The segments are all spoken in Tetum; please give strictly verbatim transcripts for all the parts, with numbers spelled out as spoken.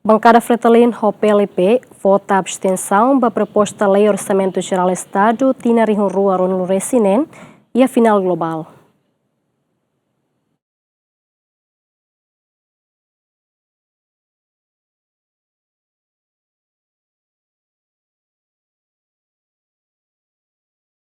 Bankada Fretilin ho P L P vota abstensaun ba proposta lei Orsamentu Jerál Estadu tinan rihun rua ruanulu-resin-neen iha finál globál.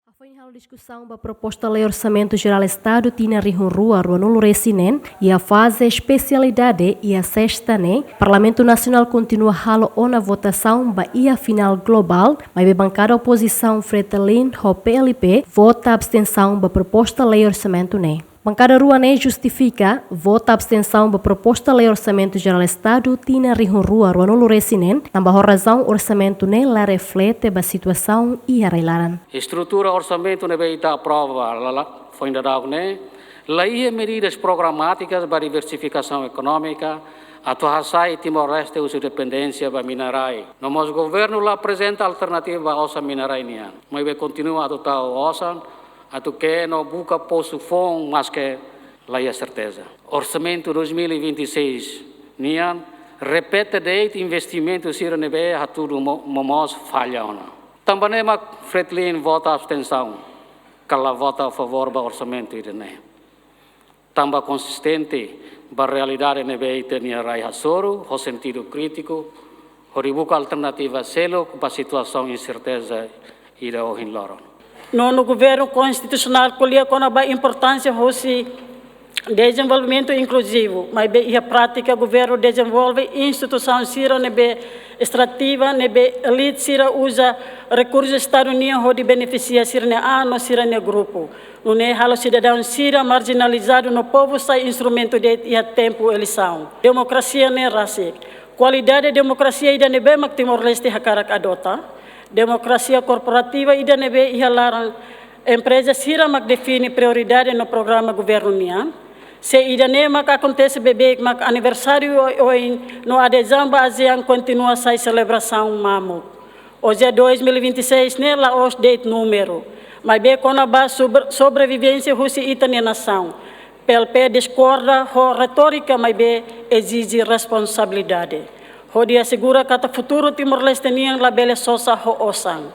Hafoin halo diskusaun ba proposta lei Orsamentu Jerál Estadu tinan rihun rua ruanulu-resin-neen iha faze espesialidade iha Sesta ne'e, Parlamentu Nasionál kontinua halo ona votasaun ba iha finál globál, maibé bankada opozisaun Fretilin ho P L P vota abstensaun ba proposta lei orsamentu ne'e. Bankada rua ne'e justifika vota abstensaun ba proposta lei Orsamentu Jerál Estadu tinan rihun rua ruanulu-resin-neen, tanba ho razaun orsamentu ne'e la reflete ba situasaun iha rai-laran. Estrutura orsamentu ne'ebé ita aprova la, la, foin daudauk ne'e, la iha medidas programátikas ba diversifikasaun ekonómika, atu hasai Timor-Leste husi dependénsia ba mina-rai. No mós governu la aprezenta alternativa ba osan mina-rai nian. Maibé kontinua atu tau osan, atu ke'e no buka posu foun maske la iha serteza. Orsamentu dois mil e vinte e seis nian repete de'it investimentu sira ne'ebé hatudu mo-, momoos falla ona. Tanba ne'e mak Fretilin vota abstensaun, ka la vota a favór ba orsamentu ida-ne'e. Tanba konsistente ba realidade ne'ebé ita-nia rai hasoru, ho sentidu krítiku, hodi buka alternativa seluk ba situasaun inserteza ida ohin loron. Nonu Governu Konstitusionál ko'alia kona-ba importánsia husi dezenvolvimentu inkluzivu, maibé iha prátika governu dezenvolve instituisaun sira ne'ebé estrativa, ne'ebé elite sira uza rekursu Estadu nian hodi benefisia sira-nia an no sira-nia grupu. Nune'e halo sidadaun sira marjinalizadu no povu sai instrumentu de'it iha tempu eleisaun. Demokrasia ne'e rasik. Kualidade demokrasia ida-ne'ebé mak Timor-Leste hakarak adota? Demokrasia korporativa ida-ne'ebé iha laran empreza sira mak define prioridade no programa governu nian? Se ida-ne'e mak akontese beibeik mak aniversáriu oioin no adezaun ba ASEAN kontinua sai selebrasaun mamuk. OJE dois mil e vinte e seis ne'e la'ós de'it númeru, maibé kona-ba sobre-, sobrevivénsia husi ita-nia nasaun. P L P diskorda ho retórika, maibé ezije responsabilidade hodi asegura katak futuru Timor-Leste nian labele sosa ho osan,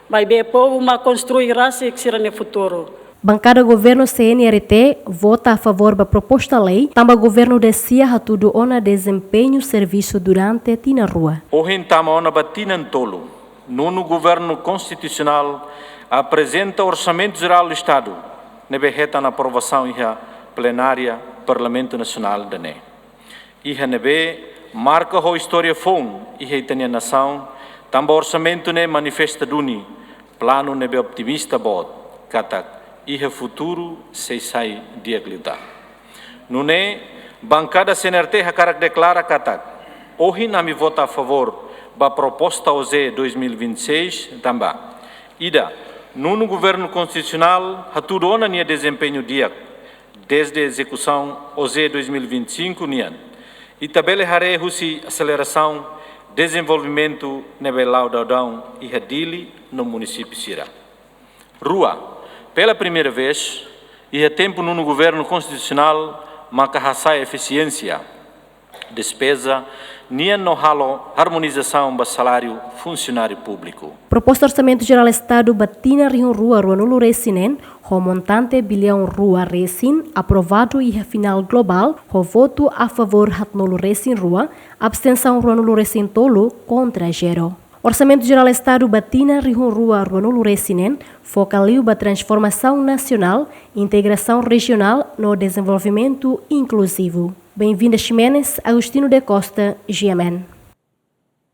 maibé povu mak konstrui rasik sira-nia futuru. Bankada governu C N R T vota a favór ba proposta lei, tanba governu dezeña hatudu ona dezempeñu servisu durante tinan rua. Ohin tama ona ba tinan tolu, nonu Governu Konstitusionál aprezenta Orsamentu Jerál Estadu ne'ebé hetan aprovasaun iha plenária Parlamentu Nasionál ida-ne'e. Iha ne'ebé marka ho istória foun iha ita-nia nasaun, tanba orsamentu ne'e manifesta duni planu ne'ebé otimista boot, katak iha futuru sei sai di'ak liután. Nune'e, bankada C N R T hakarak deklara katak, ohin ami vota a favór ba proposta OJE dois mil e vinte e seis, tanba: ida, nonu Governu Konstitusionál hatudu ona nia dezempeñu di'ak, dezde ezekusaun OJE dois mil e vinte e cinco nian. Ita bele haree husi aselerasaun dezenvolvimentu ne'ebé la'o daudaun iha Dili no munisípiu sira. Rua, pela primeira vez, iha tempu nonu Governu Konstitusionál maka hasa'e efisiénsia despeza nian no halo armonizasaun ba saláriu funsionáriu públiku. Proposta Orsamentu Jerál Estadu ba tinan rihun rua ruanulu-resin-neen, ho montante biliaun rua resin, aprovadu iha finál globál, ho votu a favór haatnulu-resin-rua, abstensaun ruanulu-resin-tolu, kontra zero. Orsamentu Jerál Estadu ba tinan rihun rua ruanulu-resin-neen foka liu ba transformasaun nasionál, integrasaun rejionál no dezenvolvimentu inkluzivu. Benvinda Ximenes, Agostinho da Costa, G M N.